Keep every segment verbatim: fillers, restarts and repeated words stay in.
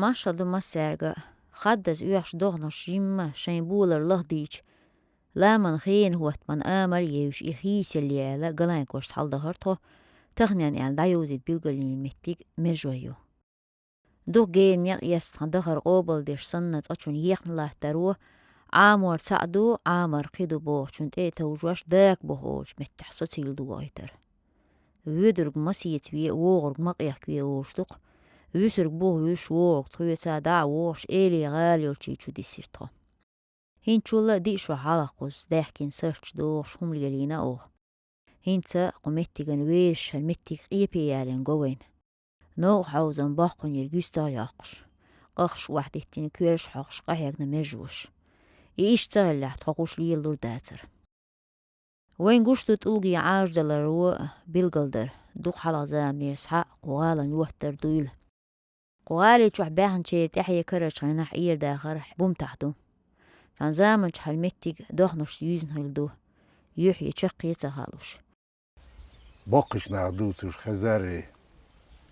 Маршал ду массаьрга, хаддаза оьхуш дохнаш жимма шайн болар лахдийча, ламан хена хӀоттаман амал а евзаш и хийцалла яла галайн кошта хьалдахар тхо, таханен аьнна дӀайовзийта билгалйина меттиг Мержой ю. Дукха гена некъ эцна дахар къобалдеш санна цкъачунна ехна латтаро, Ӏамор цхьаъ ду, Ӏамар кхин ду бохучун тӀе а товжош, дакабух олучу меттехь социйла догӀийтар. Воьдург ма сецаве, вогӀург ма къехкаве олуш ду-кх, вуьсург буха вуьсуш, вогӀург тхоьца дӀа а вогӀуш, Эли гӀала йолчу чу диссира тхо. ХӀинцачул а диъ шо хьалха кхузза даьхкина сарч дохуш хӀума лелийна оха. ХӀинца кху меттиган вераш хӀара меттиг къепе ялийна го вайна. Новкъа хьовзам боккхунера гуьстагӀ йоккхуш, къахаш охьадиттина коьрташ хьокхуш къахьегна Мержош. И иштта ца хиллехь, тхо кхуш лелалур дацара. Вайн гуш ду тӀулгийн Ӏажадаларо билгалдар, дукха хьалха заманера схьа кху гӀалан йоттар дуйла. Кху гӀали чохь баьхначеран тӀаьхье карарчу хенахь Ӏер дахар Бумтахь ду. Цхьана заманчохь хӀара меттиг дохнашца юьзна хилла ду, юьхь я чаккхе а ца хаалуш. Боккхачу наха дуьйцуш хезарий,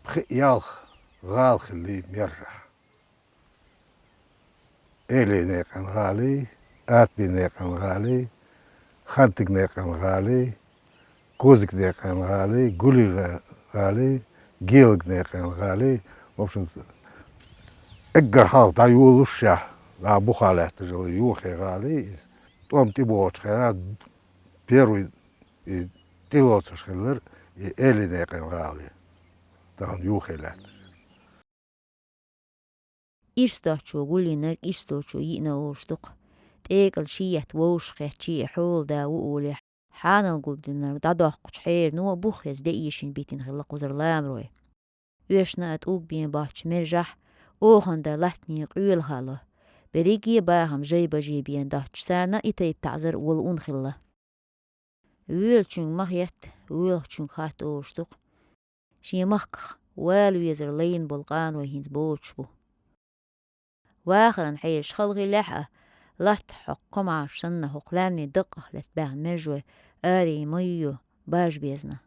пхи-ялх гӀала хиллий Мержахь. Эли некъан гӀалий, Атби некъан гӀалий, Хантиг некъан гӀалий, Козиг некъан гӀалий, Гули гӀа-, гӀалий, Гелаг некъан гӀалий. В общем, эггара хьалха дӀайолуш шаьш, дӀа буха лаьтташ йолу юххе гӀалий иза. ТӀом тӀебогӀучу хенахь первый и тӀелоцуш хиллера и Эли некъан гӀалий. Тахана юххе лаьтташ. Ирс доцчо гулйинарг ирс долчо йиъна олуш ду-кх. ТӀекӀал ши етта вовшах кхеттачий и хьола да ву олий, хьанал гулдинарг дӀадоккхучу хьерано бух хеза деэшина битина хилла кхузара ламарой. Оьшна а тӀулг бен боцчу Мержахь оханан да латтане къоьлла хаало. Берриге а бахам жай-бажий бен доцчу царна и тайпа таӀзар волу ун хилла. Воьлучуьнга ма хетта, воьлхучуьнга хатта олуш ду-кх. Шен махках вала везар лайна болу къаной хӀинца боцуш бу. Вахаран хьешаш хала хиллехь а, латта хьокху комаьрша санна хӀокху лаьмнийн дакъах летта баьхна Мержой арий ма ю, бажа безна.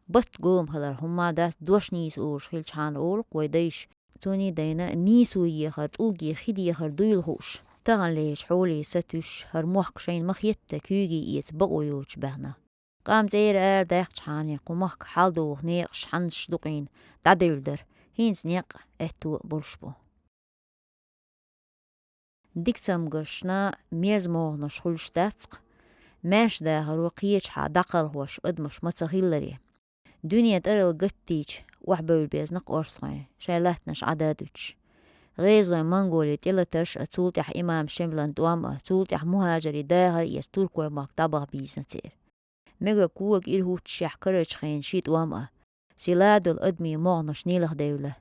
Батта гома хилар хӀумма а дац, дош нийса олуш хилчхьана олу-кх вай дайша, цуьнан дайна нийсо ехар, тӀулге хи дехар дуйла хууш, таханлерчу хьоле сатуьйсуш, хӀара мохк шайна ма-хетта куьйге эца бакъо йоцуш баьхна. Къам цӀера арадаьккхичхьана кху махка хьалдогӀу некъаш хьаннаш дукъийна дӀадевлла дара, хӀинца некъ аьтто а болуш бу. Дика цамгаршна мерза могӀанаш хуьлуш дац-кх, маьрша дахаро кхечахьа дӀакхалхош адамаш ма ца хилларе. Дуьне тӀаралла гатдийча, охьабевлла безна-кх орстхой, шайн латтанаш Ӏада а дуьтуш. ГӀезалойн Монголе тӀелатарш а, цул тӀаьхьа имам Шемлан тӀом а, цул тӀаьхьа мухӀажарийн дахар а эцна туркойн мохк дӀабаха бийзина церан. Мега кога ира хӀуттушехь карарчу хенахь ши тӀом а, силадолу адамийн могӀанаш нийлхадевлла.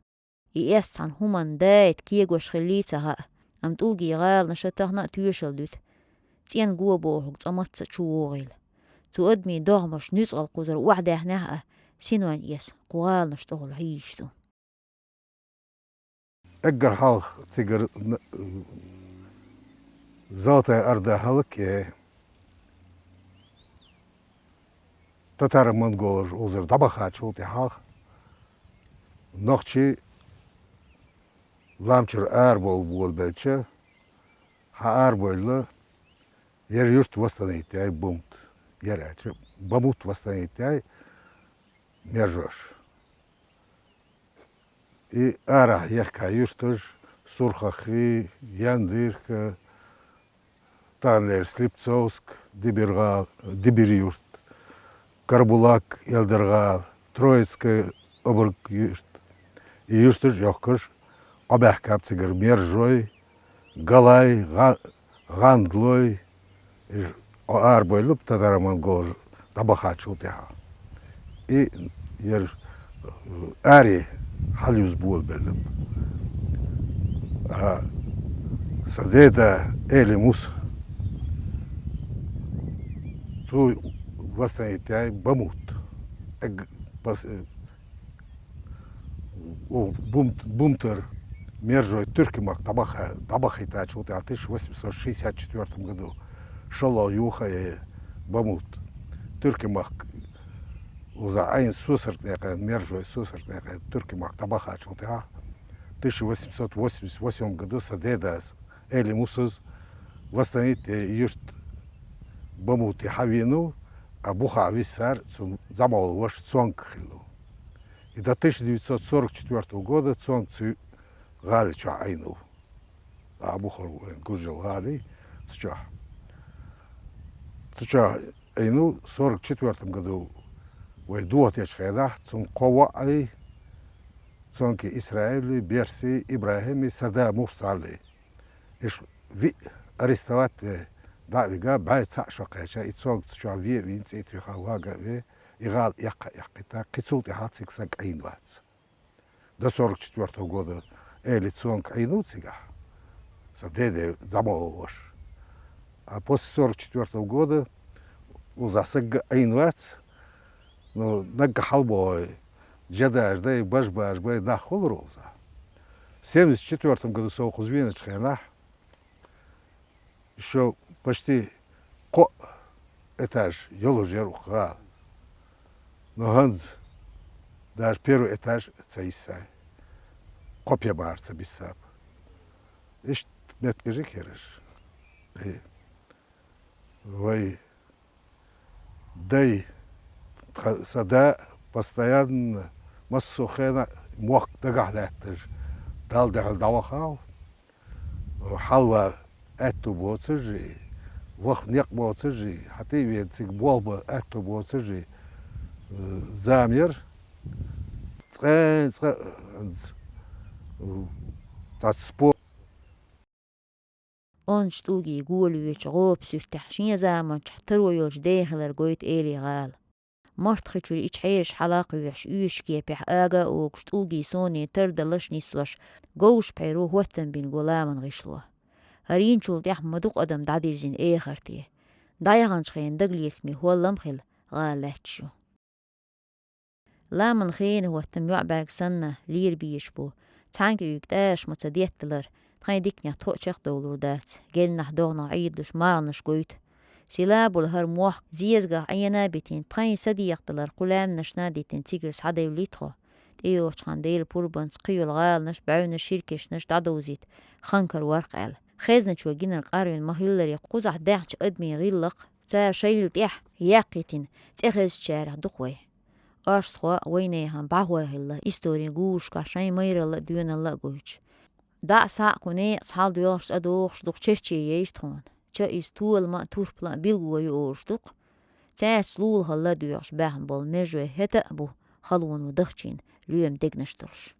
И эс цхьана хӀуманна дайта кегош хиллий а ца хаьа, амма тӀулгийн гӀаланаша тахана а тоьшалла дуьту. ЦӀена го бохург цкъа мацца а чу вогӀийла. Цу адамийн догӀмаш нуьцкъала кхузара охьадаьхнехь а, синойн эс кху гӀаланаш тӀехула хьийзаш ду. Эггара хьалха цигара н-, Золотая Орда хӀаллакъяй, татаро-монголаш узар дӀабахачул тӀаьхьа нохчий лам чуьра арабовла болабелча, хьан арабевлла, яра юрт восстановить яй, Бумт, яра аьлча, Бамут восстановить яй, Мержош. И арахь ехкахь юьрташ: Сурхахи, Яндирка, таханлера Слепцовск, Дибиргал-, Дибир-юрт, Карабулак, Эльдаргал, Троицкая, Обрг-юрт. И юьрташ а йохкуш, Ӏобаьхкаб цигара Мержой, Галай, ГӀа-, ГӀандлой, уьш Ӏо арабевлла бу татаро-монголаш дӀабахачул тӀаьхьа. И яра, э, аре хьалаюза болабелла бу. А сан деда Эли Муса, цо восстановить яй Бамут. Эг-, пос-, э, О, Бумт-, Бумтар, Мержой туркин махка дӀабаха-, дӀабахийтачул тӀаьхьа тысяча восемьсот шестьдесят четвёртом году, шолгӀа юха а Бамут, туркин махка, уза Ӏайн Сосарг некъан, Мержой Сосарг некъан туркин махка дӀабахачул тӀаьхьа, Тысяча восемьсот восемьдесят восьмом году са дедас, Эли Мусас, восстановить юрт Бамуте хьавеанав, а бухахь виссар цуьнан зӀамагӀа ваша Цонг хилла. И до тысяча девятьсот сорок четвёртого года Цонг цу гӀали чохь Ӏийнав. А бухара вайн гуржал гӀали цу чохь. Цу чохь Ӏийнав сорок четвёртом году вай дохадечу хенахь, цуьнан кхо воӀ Ӏай, Цонги Исраили, Берси, ИбрахӀими, Сада Мурсали. Иша виъ арестовать ве, дӀа а вига, бӀе цхьаъ шо кхаьчна, и Цонг цу чохь ве а вийна, цӀий туьйхна, вага а ве, и гӀала эккха а эккхийтина, кхин цул тӀаьхьа цига саг Ӏийна вац. До сорок четвёртого года Эли Цонг Ӏийнав цигахь, сан деде зӀамагӀа ваша. А после сорок четвёртого года уза саг Ӏийна вац, ну, наггахь хьалабоху, жадаш дай, бажбаш бай нах хуьлура уза. Семьдесят четвёртом году совхоз веначу хенахь, ещё почти кхо этаж йолуш яра укх гӀала. Но хӀанз даже первый этаж ца йиссай. Кхо пен бара ца биссаб. Иштта меттигаш а хир. И вай дай, тха, сан да постоянно массо а хенахь мохк дагахь лаьтташ, Далла дуьхьал дӀавахав. Хьалва аьтту боцуржий, ваха некъ боцуржий, хьан тӀе а веана цига болх бан аьтту боцуржий, зама яра. Цкъа, цкъа, цхьацца спорт. Ончу тӀулгийн гола йоьдучу гӀопа суьртехь шен заманчохь таро йолчу ден хилар гойту Эли гӀала. Мартхи чуьра и чу хьераш хьала а кхоьхьуш, оьшучу кепехь ага а огуш, тӀулгийн соне тардаллаш а нисош, говш пхьеро хӀоттам бина го ламан гӀишло. ХӀара йинчул тӀаьхьа ма дукха адам дӀадирзина эхарте. ДӀаяханчу хенан дагалецамийн хӀоллам а хилла, гӀала лаьтташ ю. Ламан хенан хӀоттам йоӀ бӀаьрг санна лера безаш бу. Цхьаьнга уьйга тӀаьш ма ца детталара, тхайн диканех тхо а чекхдовлур дац, геннахь догӀанах Ӏийдалуш марханаш гойту. Сила а болу хӀара мохк зезагах Ӏена а битина, тхайн са декъадалар кху лаьмнашна а дитина, цигара схьадевлли тхо. ТӀейогӀучу ханна Делан пурбанца кхийолу гӀаланаш, бӀаьвнаш, ширкешнаш дӀадовзийта ханкара варх аьлла. Хезначо гинарг къарвина ма-хиллара, кхузахь даьхначу адамийн гӀиллакх, цара шайла тӀехь яккхийтина цӀе хезначарех ду-кх вай. Орстхой а, вайнехан бӀаьхой а хилла, историн гурашкахь шайн майралла а, доьналла а гойтуш. ДӀа а, схьа а кху некъаца хьаладоьлхуш, цӀа дохуш дукха черчий яйра тхуна. Ча иза толам а, турпалан а билгало ю олуш ду-кх. Цаьрца лулахалла доьгӀуш баьхна болу межой хӀета а бу, халоно дахчийна лоьма дегнаш долуш.